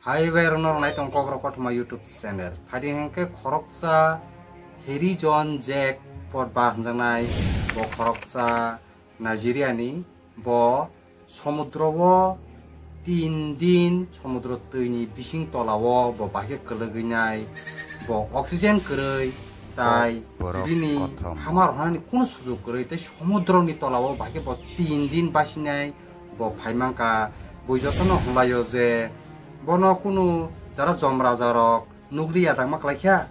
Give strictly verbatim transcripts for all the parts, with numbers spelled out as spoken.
Hai bai rwno rwnai tong Kokborok Kothoma YouTube channel. Phaidi hwnkhe khoroksa Harry John Jack Podba hwnjaknai bo khoroksa Nigeria ni, bo somudro o tin din somudro twi ni bising tola o bo bahai khe kwlwgwi nai, bo oxygen kwrwi tai bini hama rwnani kunu sujuk kwrwi tei somudro ni tola o bahai khe bo tin din basinai. Bo phai mankha, bui jotono hwnlaio je bono kunu jara jom raja rok nukliya dangma klaikha,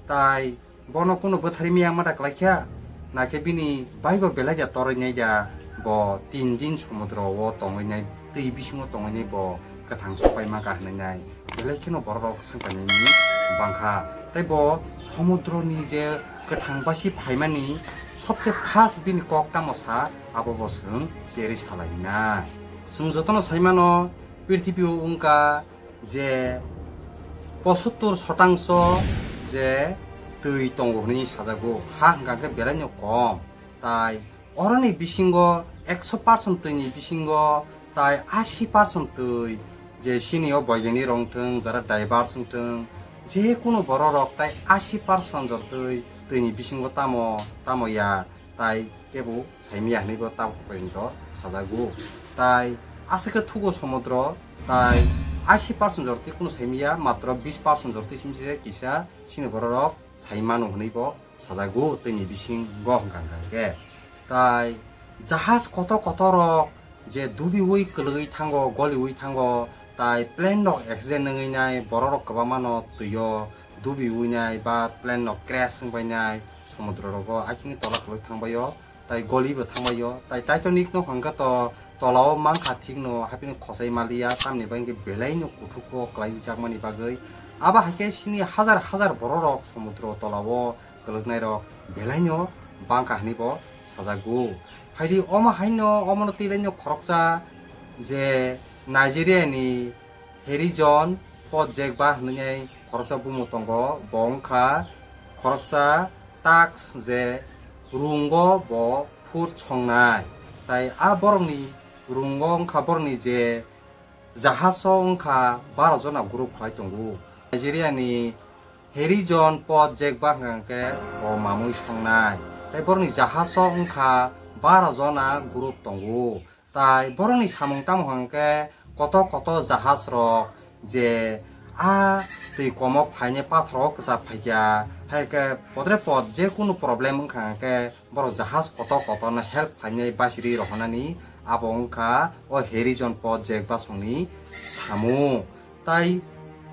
tai bono kunu bwthari miyangma da klaikha, nakhe bini baigo belai da toroi nai da, bo tin din somudro o tongwi nai, twi bisingo tongwi nai bo kwthang sopai mankha hwnwi nai belai kheno borok rok swngpainani bangkha. Tei bo somudro ni je kwthang basi phaimani sobse first bini kok tamo sa, abo bo chwng cherwi salaina. Chwng jotono saimano, prithibi o wngkha je posottor sotangso je twi tongo hwnwi sajago, ha hwnkha khe belaino kom. Tai oroni bisingo ekso percent twi ni bisingo tai asi percent twi, je sini o boigani rok wngthung, jara divers wngthung, je kunu borok rok tai asi percent jor twi twi ni bisingo tamo tamo ya, tai kebo saimiya hwnwi bo tabuk porjonto sajago. Tai aswk khe thugo somudro, tai asi percent jor twi kunu saimiya, matro bis percent jor twi simi se kisa sini borok rok saimano hwnwi bo sajago twi ni bisingo hwnkha hwnkha khe. Tai jahaj kotor kotor rok je dubiwi kwlwgwi thango, goliwi thango, tai plane rok accident wngwi nai, borok rok kwbangma no twi o dubiwi nai ba plane rok crash wngbai nai, somudro rogo akhini tola kwlwk thangbai o, tai goli bo thangbai o, tai Titanic no hwnkha to tola o mankha thik no, haphino khosai maliya, tamni bagwi hwnkhe belai no kuthuk o kwlai jakmani bagwi. Abo hai khe sini hajar hajar borok rok somudro tola o kwlwknai rok belai no bangkha hwnwi bo sajago. Phaidi omo hai no, omo no twi lai no khoroksa je Nigeria ni Harry John Podjegba hwnwi khoroksa bumo tongo, bo wngkha khoroksa task je rungo bo food songnai. Tai a borokni rungo wngkha borokni je jahaj o wngkha baro jona group khlai tongo. Nigeria ni Harry John Podjegba hwnkha khe bo mamui songnai. Tai borokni jahaj o wngkha baro jona group tongo. Tai borokni samung tamo hwnkhe koto koto jahaj rok je a twi komo phainai pathor o kwchak phaikha, hai khe podre pod je kunu problem wngkha hwnkhe borok jahaj koto koto no help khlainai basiri rohornani, abo wngkha o Harry John Podjegba songni samung. Tai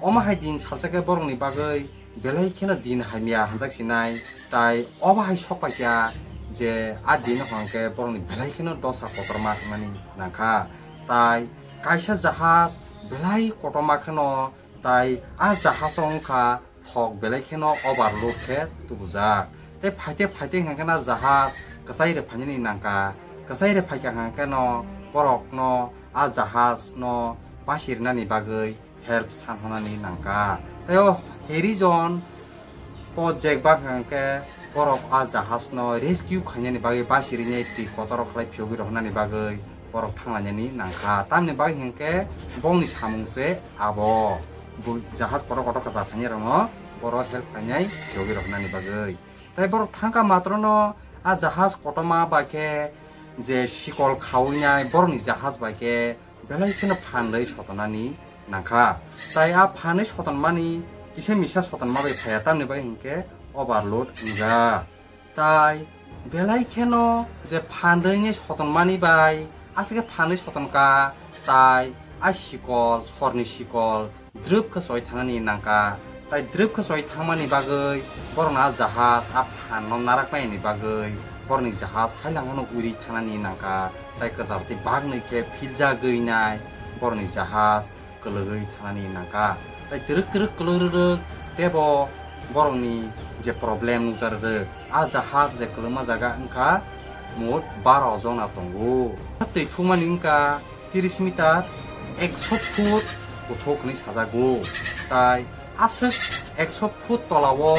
omo hai din salsa khe borokni bagwi belai kheno din hamya hwnjak sinai, tai obo hai sok paikha je a din hwnkhe borokni belai kheno dosa kotorma wngmani nangkha. Tai kaisa jahaj belai kotorma kheno, tai a jahaj o wngkha thok belai kheno overload khe tubujak. Tei phaite phaite hwnkhe na jahaj kwchai rwphainani nangkha. Kwchai rwphaikha hwnkhe no borokno a jahaj no basi rwnani bagwi help sanhonani nangkha. Tei o Harry John Podjegba hwnkhe borok a jahaj no rescue khainani bagwi basi rinai twi kotor khlai phiyogwi rohornani bagwi borok thanglainani nangkha. Tamni bagwi hwnkhe bongni samung se abo. Bo jahaj kotor kotor kwchak phainai rokno borok help khainai phiyogwi rohornani bagwi. Tai borok thangkha matrono a jahaj kotorma bai khe je sikol khaui nai borokni jahaj bai khe belai kheno phan rwi sotonani nangkha. Tai a phan rwi sotonmani kisa misa sotonma bai phaiya, tamni bai hwnkhe overload wngjak. Tai belai kheno je phan rwi nai sotonmani bai aswk khe phan rwi sotonkha, tai a sikol, sorni sikol, drwp khe choi thangnani nangkha. Tai drwp khe choi thangmani bagwi borokno a jahaj a phanno naraknaini bagwi borokni jahaj hailangmano uri thangnani nangkha. Tai kwchar tei baknwi khe philjagwi nai borokni jahaj kwlwgwi thangnani nangkha. Tai twrwk twrwk kwlwk rwrwk teibo borokni je problem nukjak rwrwk. A jahaj je kwlwngma jaga wngkha mot baro jona tongo. Twi thumani wngkha tris meter, ekso foot kuthuk hwnwi sajago. Tai aswk ekso foot tola-o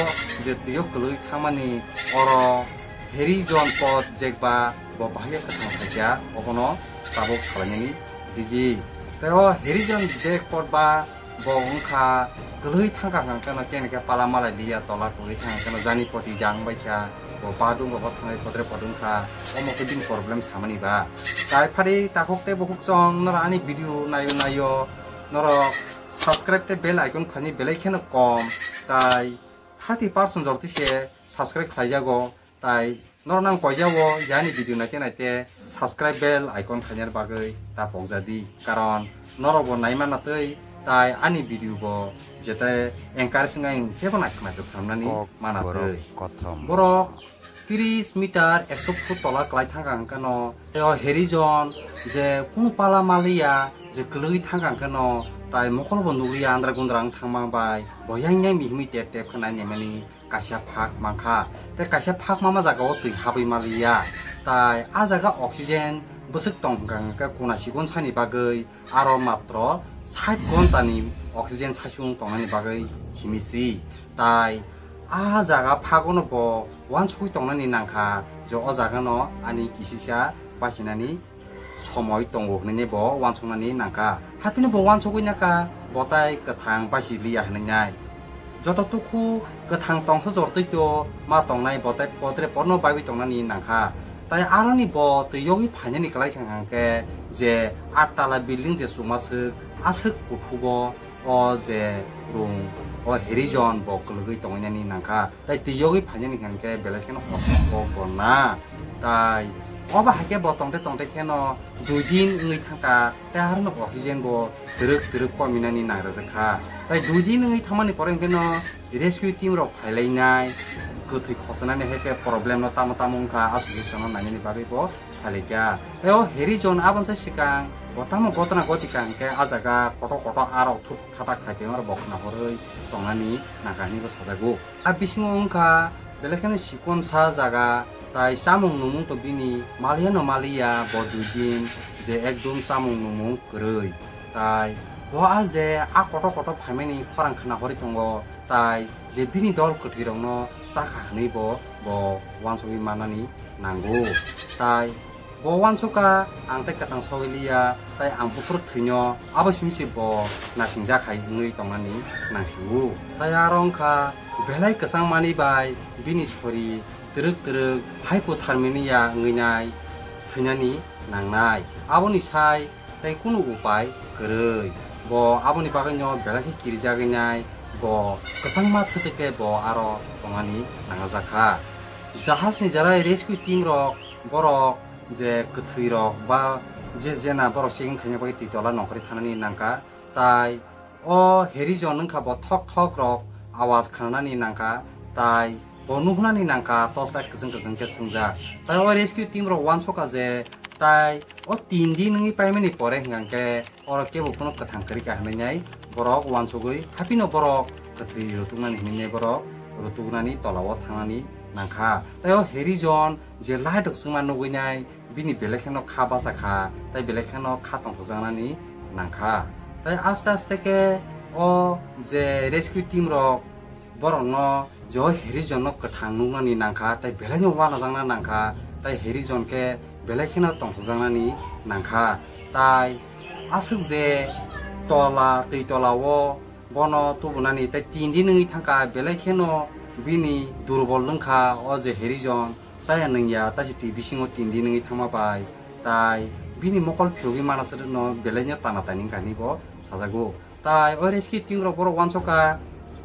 je twi-o kwlwi thangmani oro Harry John Podjegba bo bahai khe kwthang phaikha, obono tabuk salainani digi. Tei o Harry John Jack Podba Bo wngkha kwlwi thangkha hwnkhe no kene khe pala malai liya, tola kwlwi thangkha no jani poti jang bai kha, bo badung rogo thanglai podre podung kha, omo khe bini problem samani ba. Tai phari takhuk tei bukhuk chwng norok ani video naio naio, norok subscribe tei bell icon khaini belai kheno kom, tai thirty percent jorti se subscribe khlaijago. Tai norok nang koijago yani video naite naite subscribe bell icon khainani bagwi ta pokjadi, karon norok bo naimana tei tai ani video bo jete encourage wngnai tebo naikhwnaithok samnani Kok mana borok tei. Kothom. Borok tris meter ekso foot tola kwlai thangkha hwnkhe no teo Harry John je kunu pala maliya je kwlwi thangkha hwnkhe no tai mokol bo nukliya andra gundra wng thangma bai bo yang yang mihimwi tep tep khe nainai mani kaisa phak mankha. Tei kaisa phak mama jaga o twi habwi maliya. Tai a jaga oxygen bwswk tong hwnkha hwnkhe kuna sikon sani bagwi aro matro sait gonta ni oxygen saichung tongnani bagwi simi si. Tai a jaga phagono bo uansugwi tongnani nangkha je o jaga no ani kisisa bachinani somoi tongo hwnwi bo uansuknani nangkha. Haphino bo uansugwi nakha bo tai kwthang basi liya hwnwi nai. Joto tukhu kwthang tongsa jortwi to ma tongnai bo tai podre porno baiwi tongnani nangkha. Tai aroni bo twi yogwi phainani kwlai kha hwnkhe je aat tala building je chuma swk aswk kuthugo o je room o Harry John bo kwlwgwi tongnani nangkha. Tai twi yogwi phainani hwnkhe belai kheno osongo gonna. Tai obo hai khe bo tongte tongte kheno dui din wngwi thangkha. Tai aro no oxygen bo twrwk twrwk kominani nangrwk kha. Tai dui din wngwi thangmani pore hwnkhe no rescue team rok phailainai, kwthwi khosonani hai khe problem no tamo tamo wngkha, aswk swkang no nainani bagwi bo phailaikha. Tai o Harry John aboni sai swkang bo tamo gotna goti kha hwnkhe a jaga kotor kotor arok thuk khatak khai phaima rok bo khna horwi tongnani nangkha hinwi bo sajago. A bisingo wngkha belai kheno chikonsa jaga, tai chamung numung to bini maliya no maliya bo dui din je ekdom chamung numung kwrwi. Tai bo a je a kotor kotor phaimani khorang khna horwi tongo, tai je bini dol kwthwi rokno chakha hwnwi bo, bo uansugwi mannani nango. Tai bo uansukha ang tei kwthang sogwi liya, tai ang buphuru thwino abo simi se bo naisingja khai wngwi tongnani nangsio. Tai aro wngkha belai kwchang mani bai bini sori twrwk twrwk hypothermia wngwi nai thwinani nangnai. Aboni sai tei kunu upai kwrwi. Bo aboni bagwino belai khe kirijagwi nai, bo kwchangma thwtwk khe bo aro tongnani nangjakha. Jahajni jarai rescue team rok borok je kwthwi rok ba je jena borok checking khaina bagwi twi tola nongkhorwi thanani nangkha, tai o Harry John wngkha bo thok thok rok awaz khnanani nangkha, tai bo nuhnani nangkha torch light kwchwng kwchwng khe swngjak. Tai o rescue team rok uansukha je tai o tin din wngwi paimani pore hwnkhe oro kebo phano kwthang kwrwi kha hwnwi nai borok uansugwi haphino borok kwthwi rutuknani hwnwi nai borok rutuknani tola o thangnani nangkha. Tai o Harry John je light rok chwngma nugwi nai bini belai kheno kha bacha kha, tai belai kheno kha tongthokjaknani nangkha. Tai aste aste khe o je rescue team rok borokno je o Harry John no kwthang nuknani nangkha, tai belai no uanajakna nangkha, tai Harry John khe belai kheno tongthokjaknani nangkha. Tai aswk je tola, twi tola o bono tubunani tai tin din wngwi thangkha, belai kheno bini durbol wngkha o je Harry John, chaya nungya, taisi twi bisingo tin din wngwi thangma bai, tai bini mokol phiyogwi mana swrwkno belaino tana tani wngkha hinwi bo sajago. Tai o rescue team rok borok uansukha,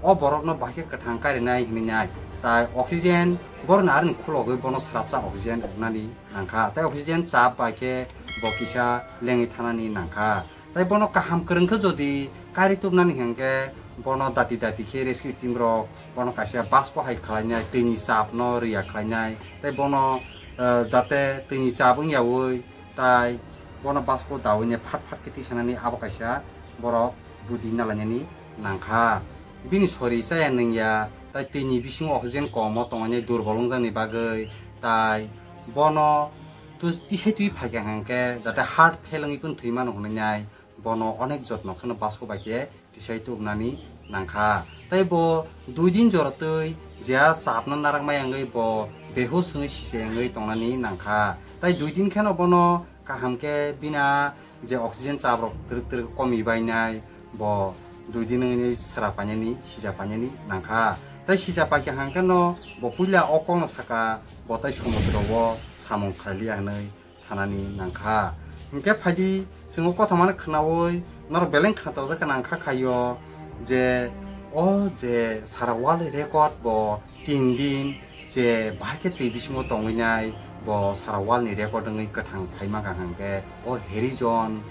o borokno bahai khe kwthang karinai hinwi nai, tai oxygen borokni aroni khulogwi bono swrapsa oxygen rwnani nangkha, tai oxygen chap bai khe bo kisa lengwi thanani nangkha. Tai bono kaham kwrwng khe jodi kari tubnani hwnkhe bono dati dati khe rescue team rok bono kaisa basko hai khlainai, twini chap no rwya khlainai, tai bono, eh, jate twini chap wngyaui tai bono basko daui nai phat phat khe tisanani abo kaisa borok budi nalainani nangkha. Bini sori chaya nungya, tai twini bisingo oxygen kom o tongnai durbol wngjakni bagwi, tai bono tu-, tisai twi phaikha hwnkhe jate heart fail wngwi phano thwi mano hwnwi nai bono onek jotno kheno basko bai khe tisai tubnani nangkha. Tai bo dui din jora twi je a chapno narak maya wngwi bo behush wngwi sise wngwi tongnani nangkha. Tai dui din kheno bono kaham khe bina je oxygen chap rok twrwk twrwk komi bainai, bo dui din wngwi sra painani, sija painani nangkha. Tai sija paikha hangkhe no bo puila o kokno saka, bo tai somudro o samung khailiya hinwi sanani nangkha. Hinkhe phaidi chwng o kothomano khnaui norok beleng khna tojak khe nangkha khaio je o je sara world record bo tin din je bahai khe twi bisingo tongwi nai bo sara world ni record wngwi kwthang phai mankha hwnkhe o Harry John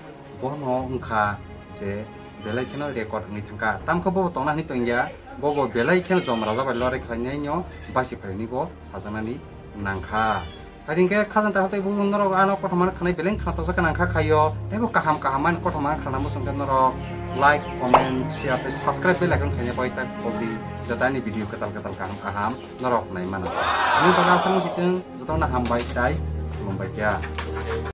bono wngkha je belai kheno record wngwi thangkha. Tamkhe bobo tongna hinwi tongya, bobo belai kheno jom raja bai lorai khlainai no basi phaini bo sajaknani nangkha. Hai hwnkhe khajang ta hotei bo norok ano kothoma khwnai beleng khna tojak nangkha khaio, teibo kaham kaham ani kothoma khna muchung khe norok like, comment, share tei subscribe bell icon khaina bai tak kok di, jata ani video kwtal kwtal kaham kaham norok nai mano. Ani bagwi aswk wng sitwng, jotono hambai tei khulumbai kha.